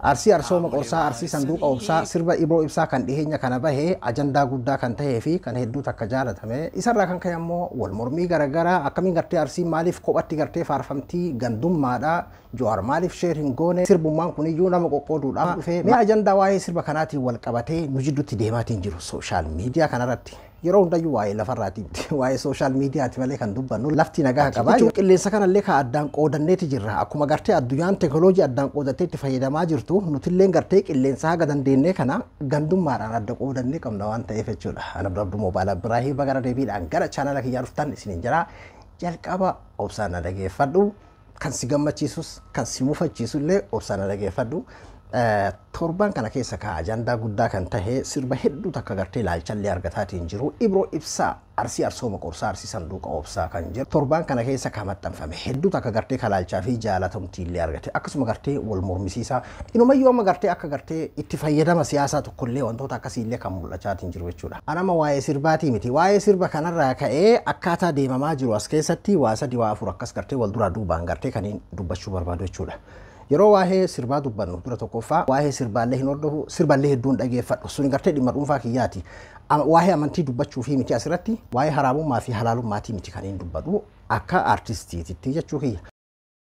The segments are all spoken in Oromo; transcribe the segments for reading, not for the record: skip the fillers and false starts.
Arsii Arsooma Qorsaa, Arsii Sanduuqa Obsaa, sirba Ibroo Ibsaa kan dhiheenya kana bahee ajandaa guddaa kan tahee fi kan hedduu takka jaalatame. Isarraa kan ka'e ammoo wal mormii garaagaraa akkamiin gartee Arsiin maaliif kophatti gartee faarfamtii gandummaadha, Jawaar maaliif share hin goone, sirbummaan kuniyyuu nama qoqqooduudhaaf dhufee. Mee ajandaa waa'ee sirba kanaatiin wal qabatee nu jidduutti deemaatiin jiru social media kanarratti. Yeroo hundayyuu waa'ee lafarraati, waa'ee social mediaati malee kan dubbannu lafti nagaa qaba. Qilleensa kanallee kan addaan qoodanneeti jirra. Akkuma gartee addunyaan teekinooloojii addaan qoodattee itti fayyadamaa jirtu, nutillee gartee qilleensa haga dandeenyee kana gandummaadhaan adda qoodannee qabna waan ta'eef jechuudha. Ana Abduu Moobaayil Abiraahii bagara deebiidhaan gara chaanala kiyyaa dhuftan isiniin jira. Jalqaba obsaan na dhageeffadhu. Kan si gammachiisus kan si mufachiisu illee obsaan na dhageeffadhu. Torban kana keessa ka ajandaa guddaa kan tahe sirba hedduu takka gartee ilaalchallee argataatiin jiru Ibroo Ibsaa, Arsii Arsooma Qorsaa, Arsii Sanduuqa Obsaa kan jiru torban kana keessa ka maxxanfame hedduu takka gartee kalaalchaa fi jaalatamtiillee argate, akkasuma gartee wal mormisiisaa inumayyuu amma gartee akka gartee itti fayyadama siyaasaa tokkollee wantoota akkasiillee kan mul'achaatiin jiru jechuudha. Anama waa'ee sirbaatii miti, waa'ee sirba kanarraa ka'ee akkaataa deemamaa jiru as keessatti waa sadi waa afur akkas gartee wal duraa duubaan gartee kan dubbachuu barbaadu jechuudha. Yeroo waa'ee sirbaa dubbannu dura tokkoffaa waa'ee sirbaallee hin hordofu, sirbaallee hedduun dhageeffadhu, sun gartee dhimma dhuunfaa kiyyaati. Waa'ee amantii dubbachuu fi miti asirratti, waa'ee haraamummaa fi halaalummaatii miti kan hin dubbadhu akka aartistiititti jechuu kiyya.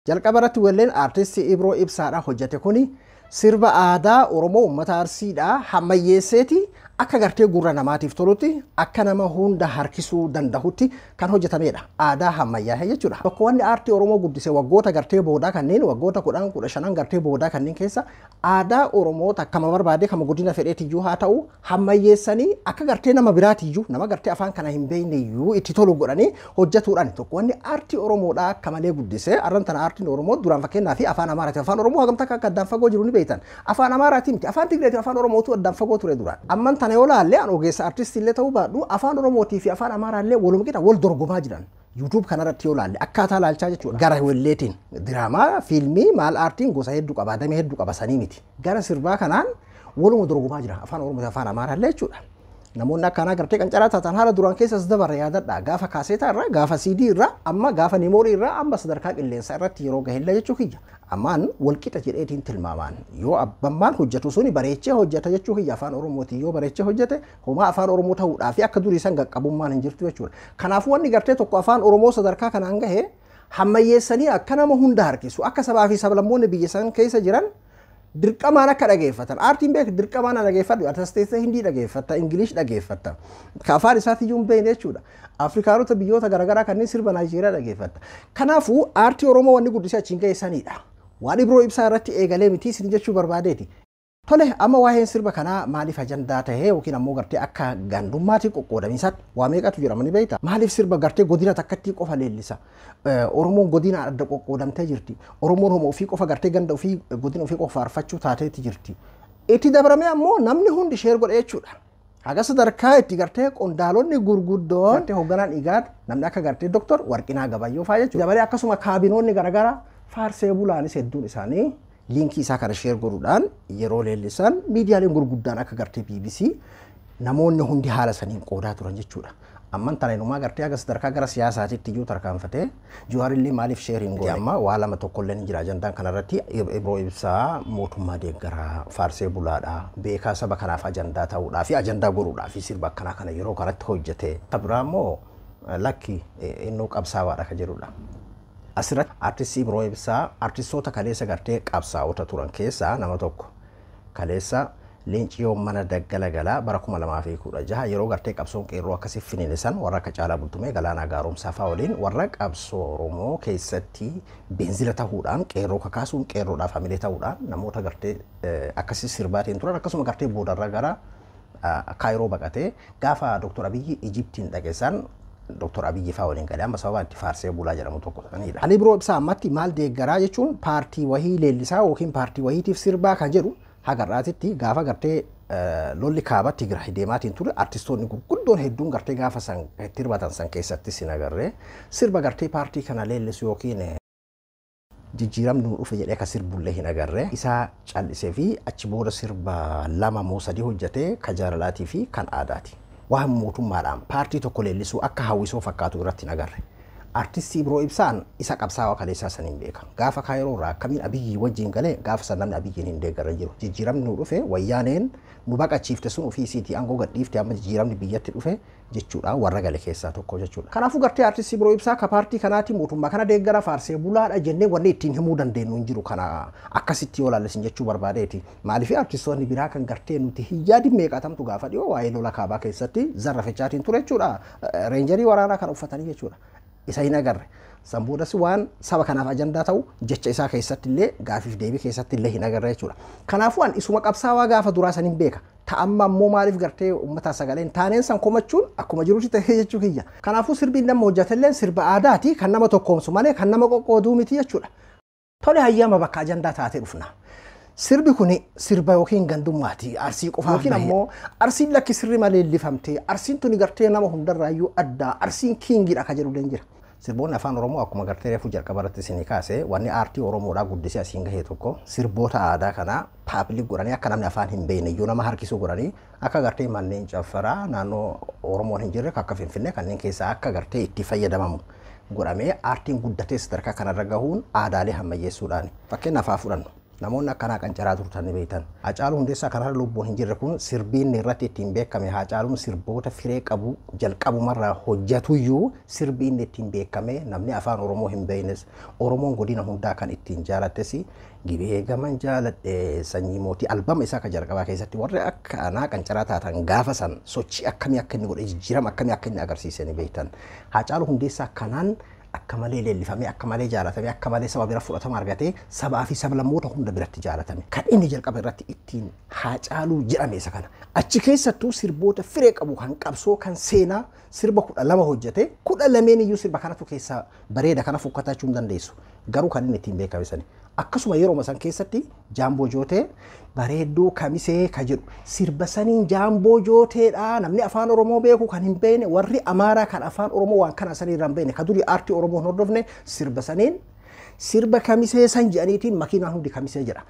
Jalqaba irratti walleen aartistii Ibroo Ibsaadha hojjete kuni sirba aadaa Oromoo uummata Arsiidha hammayyeesseeti akka gartee gurra namaatiif tolutti akka nama hunda harkisuu danda'utti kan hojjetamedha. Aadaa hammayyaa jechuudha. Tokko wanni aartii Oromoo guddise waggoota gartee boodaa kanneen waggoota 10 15 gartee boodaa kanneen keessa aadaa Oromoo takkama barbaade kama guddina fedheetiyyuu haa ta'u hammayyeessanii akka gartee nama biraatiyyuu nama gartee afaan kana hin beekne iyyuu itti tolu godhanii hojjetuudhaan tokko wanni aartii Oromoodhaa akka malee guddise. Arran tana aartiin Oromoo duraan fakkeenyaa fi afaan Amaaraatiin afaan Oromoo hagam takka akka addaan fagoo jiru ni beektan. Afaan Amaaraatiin miti, afaan Tigreetiin afaan Oromootu addaan fagoo ture duraan. Amman tana yoo laalle an ogeessa aartistii illee ta'uu baadhu afaan Oromootii fi afaan Amaaraallee waluma qixa wal dorgomaa jiran. YouTube kanarratti yoo laalle akkaataa laalchaa jechuudha. Gara welleetiin diraamaa, fiilmii, maal aartiin gosa hedduu qaba, damee hedduu qaba sanii miti. Gara sirbaa kanaan waluma dorgomaa jira afaan Oromoo fi afaan Amaaraallee jechuudha. Namoonni akkanaa gartee qancaraa taatan haala duraan keessas dabarre yaadadha. Gaafa kaaseetaa irraa, gaafa CD irraa, amma gaafa niimoorii irraa, amma sadarkaa qilleensaa irratti yeroo gahella jechuu kiyya. Ammaan walqixa jedheetiin tilmaamaan yoo abbammaan hojjetu suni bareechee hojjeta jechuu kiyya, afaan Oromootiin yoo bareechee hojjete homaa afaan Oromoo ta'uudhaa fi akka durii san qaqqabummaan hin jirtu jechuudha. Kanaafuu wanni gartee tokko afaan Oromoo sadarkaa kanaan gahe hammayyeessanii akka nama hunda harkisu, akka sabaa fi sablammoonni biyya san keessa jiran dirqamaan akka dhageeffatan. Aartiin beek dirqamaan dhageeffadhu, artisteessa Hindii dhageeffatta, Ingilish dhageeffatta. Ka afaan isaatiyyuu hin beekne jechuudha. Afrikaanota biyyoota garaagaraa kanneen sirba Naayijeeriyaa dhageeffatta. Kanaafuu aartii Oromoo wanni guddisee achiin ga'e sanidha. Waan Ibroo Ibsaa irratti eegalee miti isin jechuu barbaadeeti. Tole, amma waa'een sirba kanaa maaliif ajandaa tahee yookiin ammoo gartee akka gandummaatti qoqqoodamiinsaatti waa meeqatu jedhama ni beekta. Maaliif sirba gartee godina takkatti qofa leellisa? Oromoon godina adda qoqqoodamtee jirti. Oromoon homo ofii qofa gartee ganda ofii godina ofii qofa faarfachuu taateetti jirti. Itti dabaramee ammoo namni hundi share godhe jechuudha. Haga sadarkaa itti gartee qondaalonni gurguddoon gartee hoogganaan Igaad namni akka gartee Doktor Warqinaa Gabayyoo fa'aa jechuudha. Dabalee akkasuma kaabinoonni garaagaraa faarsee bulaanis hedduun isaanii liinkii isaa kana share godhuudhaan yeroo leellisan miidiyaaleen gurguddaan akka gartee BBC namoonni hundi haala saniin qoodaa turan jechuudha. Amman tana inumaa gartee haga sadarkaa gara siyaasaatitti iyyuu tarkaanfatee Jawaarillee maaliif share hin goone? Amma waa lama tokkollee ni jira ajandaan kanarratti. Ibroo Ibsaa mootummaa deeggaraa, faarsee bulaadha, beekaa saba kanaaf ajandaa ta'uudhaa fi ajandaa godhuudhaa fi sirba akkanaa kana yeroo kanatti hojjete. Biraa immoo lakki innuu qabsaawaadha ka jedhudha. Asirratti aartistii Ibroo Ibsaa aartistoota kaleessa gartee qabsaa'ota turan keessaa nama tokko. Kaleessa leencii mana daggala galaa bara 2016 yeroo gartee qabsoon qeerroo akkasii finiine san warra akka Caalaa Bultumee, Galaanaa Gaaromsaa fa'aa waliin warra qabsoo Oromoo keessatti beenzila ta'uudhaan qeerroo kakaasuun qeerroodhaaf hamilee ta'uudhaan namoota gartee akkasii sirbaatiin turan, akkasuma gartee boodarra gara Kaayiroo baqatee gaafa Dr. Abiyyi Ijiptiin dhaqeessan Dr. Abiyyi fa'aa waliin galee amma sababa itti faarsee bulaa jedhamu tokko sanidha. Ani Ibroo Ibsaa ammatti maal deeggaraa jechuun paartii wahii leellisaa yookiin paartii wahiitiif sirbaa kan jedhu hagarraatitti gaafa gartee lolli kaaba Tigraay deemaatiin ture artistoonni gurguddoon hedduun gartee gaafa san sirbatan san keessatti sin agarree sirba gartee paartii kana leellisu yookiin jijjiiramni nu dhufe jedhee akka sirbullee hin agarree. Isaa callisee fi achi booda sirba 2 moo 3 hojjetee ka jaalalaatii fi kan aadaati. Waan mootummaadhaan paartii tokko leellisuu akka hawwisoo fakkaatu irratti hin agarre. Artistii Ibroo Ibsaan isa qabsaa'aa kaleessaa saniin beeka. Gaafa Kaayiroo irraa akkamiin Abiyyi wajjin galee gaafa san namni Abiyyiin hin deeggarre jiru. Jijjiiramni nu dhufe, Wayyaaneen nu baqachiifte sun ofii isiitii aangoo gadhiifte, amma jijjiiramni biyyatti dhufe jechuudha warra gale keessaa tokko jechuudha. Kanaafuu gartee artistii Ibroo Ibsaa ka paartii kanaati, mootummaa kana deeggara, faarsee bulaadha jennee wanni ittiin himuu dandeenyu hin jiru. Kana akkasitti yoo laallisin jechuu barbaadeeti. Maaliif artistoonni biraa kan gartee nuti hin yaadin meeqatamtu gaafa dhiyoo waa'ee lola kaabaa keessatti zarrafechaatiin ture jechuudha. Reenjarii waraanaa kan uffatanii jechuudha. Isa hin agarre. San boodas waan saba kanaaf ajandaa ta'u jecha isaa keessatti illee, gaafiif deebii keessatti illee hin agarre jechuudha. Kanaafuu an isuma qabsaawaa gaafa duraa san hin beeka. Ta'amma ammoo maaliif gartee uummataa sagaleen taaneen san komachuun akkuma jirutti ta'ee jechuu kiyya. Kanaafuu sirbiin nama hojjetellee sirba aadaati, kan nama tokkoomsu malee kan nama qoqqooduu miti jechuudha. Tole, hayyama bakka ajandaa taatee dhufna. Sirbi kun sirba yookiin gandummaati Arsii qofaaf, yookiin ammoo Arsiin lakki sirri malee lifamtee, Arsiin tuni gartee nama hundarraayyuu addaa, Arsiin kingiidha ka jedhu jira. Sirboonni afaan Oromoo akkuma gartee reefu jalqaba irratti isinii kaase, wanni aartii Oromoodhaa guddisee asiin gahee tokko sirboota aadaa kanaa public godhanii, akka namni afaan hin beekne iyyuu nama harkisuu godhanii, akka gartee manneen caffaraa naannoo Oromoon hin jirre akka Finfinnee kanneen keessaa akka gartee itti fayyadamamu godhamee aartiin guddatee sadarkaa kanarra gahuun aadaalee hammayyeessuudhaani. Fakkeenyaaf haa fudhannu. Namoonni akkanaa qancaraa turtan ni beektan. Hacaaluu Hundeessaa kanarra lubbuun hin jirre kun sirbiin irratti ittiin beekame, Hacaaluun sirboota firee qabu jalqabumarraa hojjetuyyuu, sirbi inni ittiin beekame, namni afaan Oromoo hin beeknes, Oromoon godina hundaa kan ittiin jaalattes, Gibee gaman jaaladhe sanyii mootii, albama isaa kan jalqabaa keessatti warri akkanaa qancaraa taatan gaafa san sochii akkamii akka inni godhe, jijjiirama akkamii akka inni agarsiise ni beektan. Hacaaluu Hundeessaa kanaan akka malee leellifamee, akka malee jaalatamee, akka malee saba bira fudhatama argatee, sabaa fi sablammoota hunda biratti jaalatame. Kan inni jalqaba irratti ittiin Haacaaluu jedhame isa kana. Achi keessattuu sirboota firee qabu kan qabsoo, kan seenaa sirba 12 hojjete, 12n iyyuu sirba kanatu keessaa bareeda, kana fokkatachuu hin dandeessu. Garuu kan inni ittiin beekame sani. Akkasuma yeroo san keessatti Jaamboo Jootee bareedduu kamisee ka jedhu sirba saniin Jaamboo Jooteedha, namni afaan Oromoo beeku kan hin beekne, warri Amaaraa kan afaan Oromoo waan kana sanii irraa hin beekne, ka durii aartii Oromoo hin hordofne, sirba saniin sirba kamisee san jedhaniitiin makiinaan hundi kamisee jedha.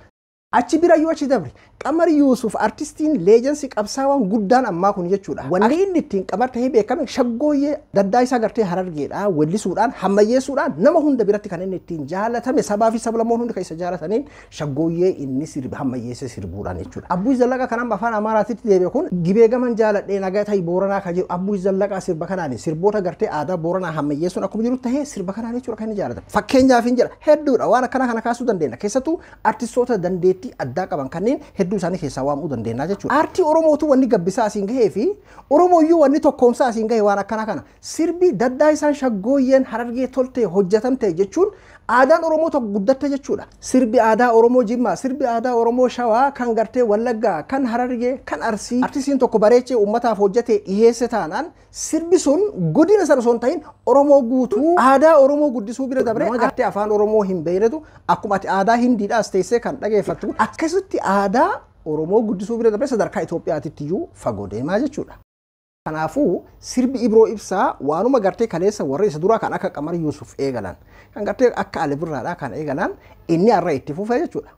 Achi bira yoo achi dabre, Qamar Yuusuf, artistiin legend, qabsaawaan guddaan ammaa kun jechuudha. Wanni inni ittiin Qamar ta'ee beekame shaggooyyee daddaa isaa gartee Harargeedhaa wellisuudhaan hammayyeessuudhaan nama hunda biratti kan inni ittiin jaalatame, sabaa fi sablammoon hundi kan isa jaalataniin shaggooyyee inni sirba hammayyeessee sirbuudhaan jechuudha. Abbuu Zallaqaa kan amma afaan Amaaraatitti deebi'e kun, Gibee gaman jaaladhee nagaa ta'e Booranaa kan jedhu, Abbuu Zallaqaa sirba kanaan sirboota gartee aadaa Booranaa hammayyeessuun akkuma jiru ta'ee sirba kanaan jechuudha kan inni jaalatame. Fakkeenyaaf hin jedha, hedduudha, waan akkana kana kaasuu dandeenya. Keessattuu artistoota dandeettii addaa qaban kanneen hedduu isaanii keessaa waamuu dandeenya jechuudha. Aartii Oromootu wanni gabbisaa asiin gahee fi Oromooyyuu wanni tokkoomsaa asiin gahe waan akkana kana. Sirbi daddaa isaan shaggooyyeen Harargee toltee hojjetamte jechuun aadaan Oromoo tokko guddatte jechuudha. Sirbi aadaa Oromoo Jimmaa, sirbi aadaa Oromoo Shawaa, kan gartee Wallaggaa, kan Harargee, kan Arsii. Artistiin tokko bareechee uummataaf hojjete dhiyeesse taanaan sirbi sun godina sana osoo hin ta'in Oromoo guutuu aadaa Oromoo guddisuu bira dabree nama gartee afaan Oromoo hin beeknetu akkuma ati aadaa Hindiidhaas teessee kan dhageeffattu akkasitti aadaa Oromoo guddisuu bira dabree sadarkaa Itoophiyaatitti iyyuu fagoo deemaa jechuudha. Kanaafuu sirbi Ibroo Ibsaa waanuma gartee kaleessa warra isa duraa kan akka Qamar Yuusuf eegalan, kan gartee akka Ali Birraadhaa kan eegalan, inni har'a itti fufee jechuudha.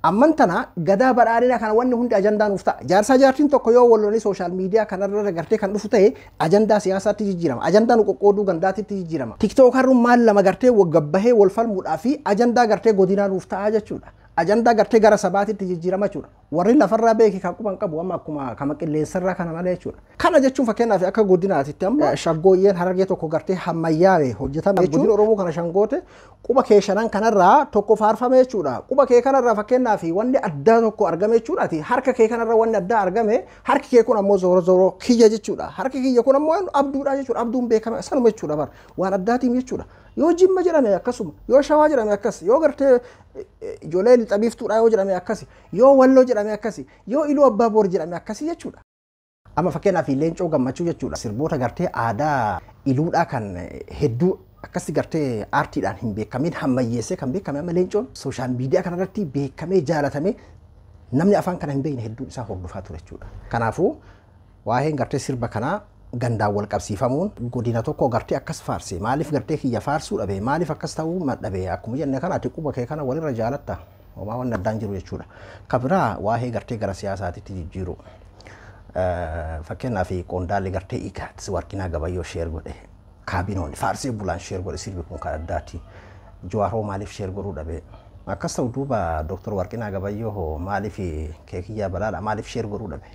Amman tana gadaa badhaadhina kana wanni hundi ajandaa nuuf ta'a. Jaarsaa jaartiin tokko yoo wal social media kanarra gartee kan dhufu ta'e ajandaa siyaasaatti jijjiirama. Ajandaa nu qoqqooduu gandaatitti jijjiirama. Tiktookarrummaan lama gartee gabbahee wal falmuudhaa fi ajandaa gartee godinaa nuuf ta'a jechuudha. Ajandaa gartee gara sabaatitti jijjiirama jechuudha. Warri lafarraa beeki kan quban qabu amma akkuma kama qilleensarraa kana malee jechuudha. Kana jechuun fakkeenyaaf akka godinaatitti amma shaggooyyeen Harargee tokko gartee hammayyaa'e hojjetame jechuun godina Oromoo kana shangoote quba kee shanan kanarraa tokko faarfame jechuudha. Quba kee kanarraa fakkeenyaaf wanni addaa tokko argame jechuudha. Ati harka kee kanarra wanni addaa argame, harki kee kun ammoo zooro zooro kiyya jechuudha. Harki kiyya kun ammoo abduudha jechuudha. Abduun beekame sanuma jechuudha bara. Waan addaatiin jechuudha. Yoo Jimma jedhame akkasuma, yoo Shawaa jedhame akkas, yoo gartee ijoollee lixa biiftuudha yoo jedhame akkasi, yoo Walloo jedhame akkasi, yoo Iluu Abbaa Boor jedhame akkasi jechuudha. Amma fakkeenyaaf Leencoo Gammachuu jechuudha. Sirboota gartee aadaa Iluudhaa kan hedduu akkasi gartee aartiidhaan hin beekamin hammayyeessee kan beekame, amma Leencoon social media kanarratti beekamee jaalatamee namni afaan kana hin beekne hedduun isaa hordofaa ture jechuudha. Kanaafuu waa'een gartee sirba kanaa gandaan wal qabsiifamuun, godina tokko gartee akkas faarse, maaliif gartee kiyya faarsuu dhabe, maaliif akkas ta'uu dhabe, akkuma jenne kana ati quba kee kana walirra jaalatta, homaa wanni addaan jiru jechuudha. Ka biraa waa'ee gartee gara siyaasaatitti jijjiiru. Fakkeenyaaf qondaalli gartee Igaat Warqinaa Gabayyoo share godhe. Kaabinoonni faarsee bulaan share godhe sirbi kun kan addaati. Jawaar hoo maaliif share godhuu dhabe? Akkas ta'u duuba Dooktar Warqinaa Gabayyoo hoo maaliif Keekiyyaa Balaadha maaliif share godhuu dhabe?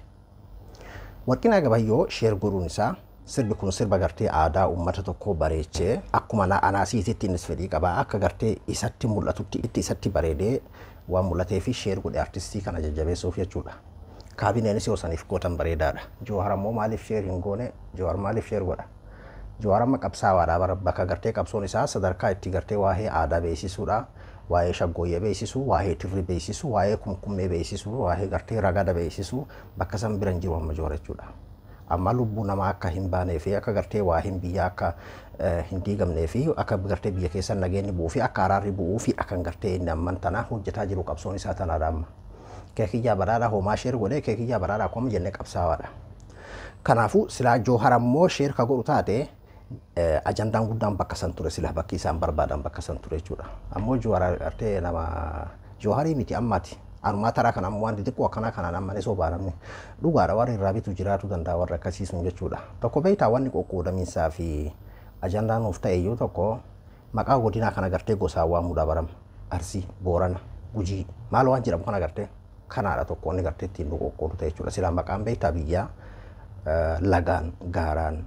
Warqinaa Gabayyoo share godhuun isaa sirbi kun sirba gartee aadaa uummata tokkoo bareechee akkuma anaasiititti innis fedhii qaba akka gartee isatti mul'atutti itti isatti bareedee waan mul'atee fi share godhe artistii kana jajjabeessuuf jechuudha. Kaabineenis yoo saniif gootan bareedaadha. Jawaar ammoo maaliif share hin goone? Jawaar maaliif share godha? Jawaar amma qabsaawaadha bara bakka gartee qabsoon isaa sadarkaa itti gartee waa'ee aadaa beeksisuudha. Waa'ee shaggooyyee beeksisuu, waa'ee tirri beeksisuu, waa'ee kumkummee beeksisuu, waa'ee gartee ragada beeksisuu bakka san bira hin jiru amma Jawaar jechuudha. Amma lubbuu namaa akka hin baanee fi akka gartee waa hin biyya akka hin diigamnee fi akka gartee biyya keessa nageenyi bu'uu fi akka araarri bu'uu fi akka gartee inni amman tana hojjetaa jiru qabsoon isaa tanaadha amma. Keekiyyaa Badhaadhaa homaa share godhee Keekiyyaa Badhaadhaa akkuma jennee qabsaawaadha. Kanaafuu silaa Joohar ammoo share ka godhu taate ajandaan guddaan bakka san ture sila bakki isaan barbaadan bakka san ture jechuudha. Ammoo Joohar gartee nama Jooharii miti ammaati. Anumaa taraa kana ammoo waan xixiqqoo akkanaa kanaan amma ni sobaa namni dhugaadha warri irraa bitu jiraatu danda'a warri akkasii sun jechuudha. Tokko beektaa wanni qoqqoodamiinsaa fi ajandaan nuuf ta'e iyyuu tokko maqaa godinaa kana gartee gosaan waamuudha barama. Arsii, Boorana, Gujii maal waan jedhamu kana gartee kanaadha tokko wanni gartee ittiin nu qoqqoodu ta'e jechuudha. Silaa maqaan beektaa biyyaa lagaan, gaaraan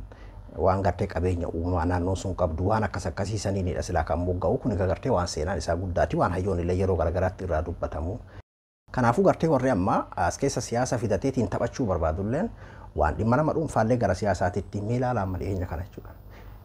waan gartee qabeenya uumamaa naannoon sun qabdu waan akkas akkasii saniinidha silaa kan mogga'u kun egaa gartee waan seenaan isaa guddaati waan hayyoon illee yeroo garagaraatti irraa dubbatamu. Kanaafuu gartee warri amma as keessa siyaasa fidateetiin taphachuu barbaadulleen waan dhimma nama dhuunfaallee gara siyaasaatitti mee ilaalaa amma dhiyeenya kana jechuudha.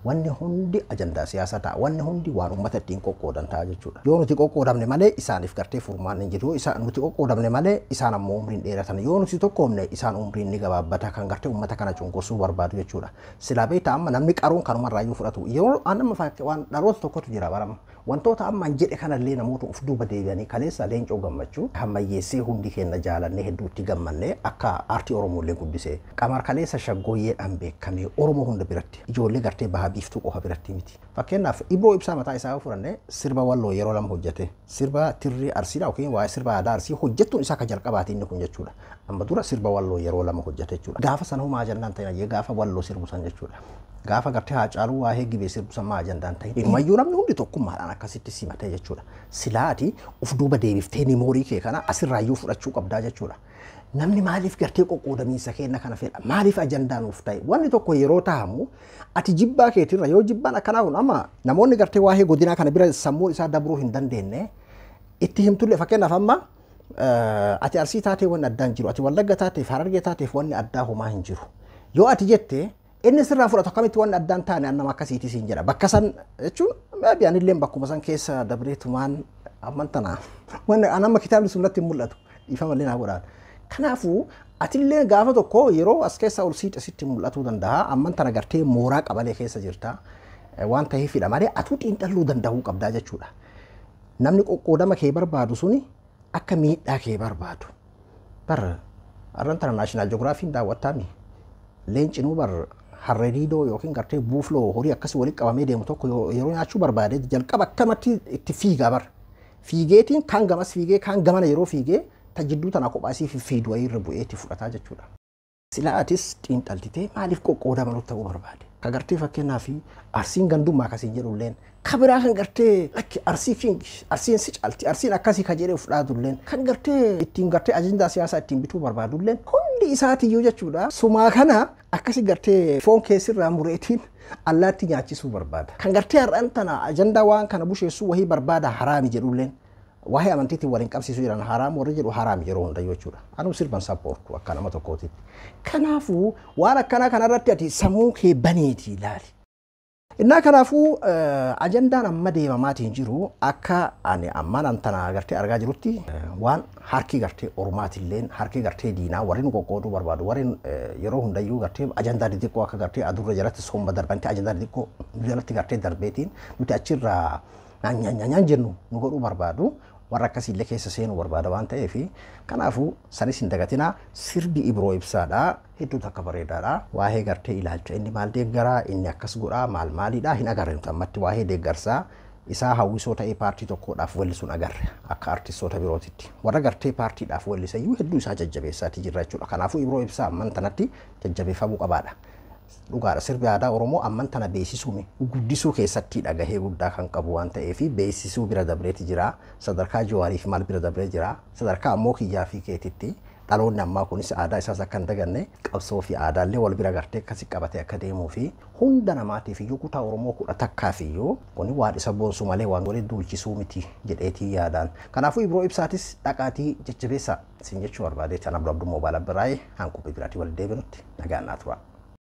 Wanni hundi ajandaa siyaasaa ta'a. Wanni hundi waan uummata ittiin qoqqoodan ta'a jechuudha. Yoo nuti qoqqoodamne malee isaaniif gartee furmaanni hin jiru. Yoo nuti qoqqoodamne malee isaan ammoo umriin dheeratan. Yoo nuti tokkoomne isaan umriin ni gabaabbata kan gartee uummata kana cunqursuu barbaadu jechuudha. Silaa beektaa amma namni qaruun kanumarraa iyyuu fudhatu. Yeroo amma waan dhaloota tokkotu jira barama. Wantoota amma hin jedhe kanallee namoota of duuba deebi'anii kaleessa Leencoo Gammachuu hammayyeessee hundi keenya jaalannee hedduutti gammannee akka aartii Oromoo illee guddise. Qamar kaleessa shaggooyyeedhaan beekamee Oromoo hunda biratti ijoollee gartee baha biiftuu qofa biratti miti. Fakkeenyaaf Ibroo Ibsaa mataa isaa yoo fudhanne sirba Walloo yeroo lama hojjete. Sirba Tirrii Arsiidha yookiin waa'ee sirba aadaa Arsii hojjettuun isaa kan jalqabaati inni kun jechuudha. Amma dura sirba Walloo yeroo lama hojjete jechuudha. Gaafa sana homaa ajandaan ta'in gaafa Walloo sirbu san jechuudha. Gaafa gartee Haacaaluu waa'ee Gibee sirbu san maa ajandaan ta'in. Inumayyuu namni hundi tokkummaadhaan akkasitti simatee jechuudha. Silaati of duuba deebiftee nimoorii kee kana asirraayyuu fudhachuu qabdaa jechuudha. Namni maaliif gartee qoqqoodamiinsa keenya kana fedha? Maaliif ajandaa nuuf ta'e? Wanni tokko yeroo taa'amu ati jibbaa keetirra yoo jibbaan akkanaa kun amma namoonni gartee waa'ee godinaa kana bira sammuun isaa dabruu hin dandeenye itti himtullee fakkeenyaaf amma ati Arsii taatee wanni addaa hin jiru, ati Wallagga taateef Harargee taateef wanni addaa homaa hin jiru. Yoo ati jette inni sirraa fudhatu akkamitti wanni addaan taane annama akkasiitii siin jedha. Bakka san jechuun maybe anillee bakkuma san keessa dabreetumaan amman tana wanni an amma kitaabni sun natti hin mul'atu dhiifama illee naa godhaan. Kanaafuu atillee gaafa tokko yeroo as keessa ol siixe sitti mul'atuu danda'a. Amman tana gartee mooraa qabalee keessa jirta. Waan ta'eefidha malee atuu xiinxalluu danda'uu qabdaa jechuudha. Namni qoqqoodama kee barbaadu suni akka miidhaa kee barbaadu. Bar arran tana National Geographiin daawwattaami. Leencinuu bar harree diidoo yookiin gartee buufloo horii akkasii walitti qabamee deemu tokko yeroo nyaachuu barbaade jalqaba akkamatti itti fiigaa bar. Fiigeetiin kaan gamas fiigee kaan gamana yeroo fiigee ta jidduu tana kophaa isii fiffiidu wayii irra bu'ee itti fudhataa jechuudha. Silaa atis xiinxaltitee maaliif qoqqoodama nutti ta'uu barbaade? Ka gartee fakkeenyaaf Arsiin gandummaa akkasiin jedhulleen ka biraa kan gartee lakki Arsii king Arsiin si caalti Arsiin akkasii ka jedhee of dhaadulleen kan gartee ittiin gartee ajandaa siyaasaa ittiin bituu barbaadulleen hundi isaatiyyuu jechuudha. Sumaa kana akkasi gartee foon keessirraa mureetiin allaatti nyaachisuu barbaada. Kan gartee har'aan tana ajandaa waan kana busheessuu wahii barbaada haraami jedhulleen waa'ee amantiitiin waliin qabsiisuu jedhan haraam warri jedhu haraami yeroo hundayyuu jechuudha. Anuu sirban sappoortu akka nama tokkootitti. Kanaafuu waan akkanaa kanarratti ati sammuu kee baneetii ilaali. Innaa kanaafuu ajandaan amma deemamaatiin jiru akka ani ammaan antana gartee argaa jirutti waan harki gartee ormaatilleen harki gartee diinaa warri nu qoqqooduu barbaadu warri yeroo hundayyuu gartee ajandaa xixiqqoo akka gartee adurra jalatti somba darbante ajandaa xixiqqoo jalatti gartee darbeetiin nuti achirraa nyaan jennu nu godhuu barbaadu warra akkasiillee keessa seenuu barbaada waan ta'eef kanaafuu sanis hin dagatinaa. Sirbi Ibroo Ibsaadha hedduu takka bareedaadha. Waa'ee gartee ilaalcha inni maal deeggaraa inni akkas godhaa maal maaliidha hin agarre nuti ammatti waa'ee deeggarsaa isaa hawwisoo ta'ee paartii tokkodhaaf wellisuun agarre akka artistoota birootitti warra gartee paartiidhaaf wellisayyuu hedduu isaa jajjabeessaatii jirra jechuudha. Kanaafuu Ibroo Ibsaa amman tanatti jajjabeeffamuu qabaadha. Dhugaadha, sirbi aadaa Oromoo amman tana beeksisuu guddisuu keessatti dhagahee guddaa kan qabu waan ta'eef beeksisuu bira dabreeti jira. Sadarkaa Jawaariif maal bira dabree jira. Sadarkaa ammoo kiyyaa fi keetitti dhaloonni ammaa kunis aadaa isaas akka hin daganne, qabsoo fi aadaallee wal bira gartee akkasi qabatee akka deemuu fi hunda namaatiif iyyuu, kutaa Oromoo 11f iyyuu kuni waan isa boonsu malee waan waliin duulchisuu miti jedheetii yaadaan. Kanaafuu Ibroo Ibsaatis dhaqaatii jajjabeessa isin jechuu barbaadee, tan Abduu Abduu Moobaala biraayee hanqubii biraatii wal deebinutti nagaan naa tura.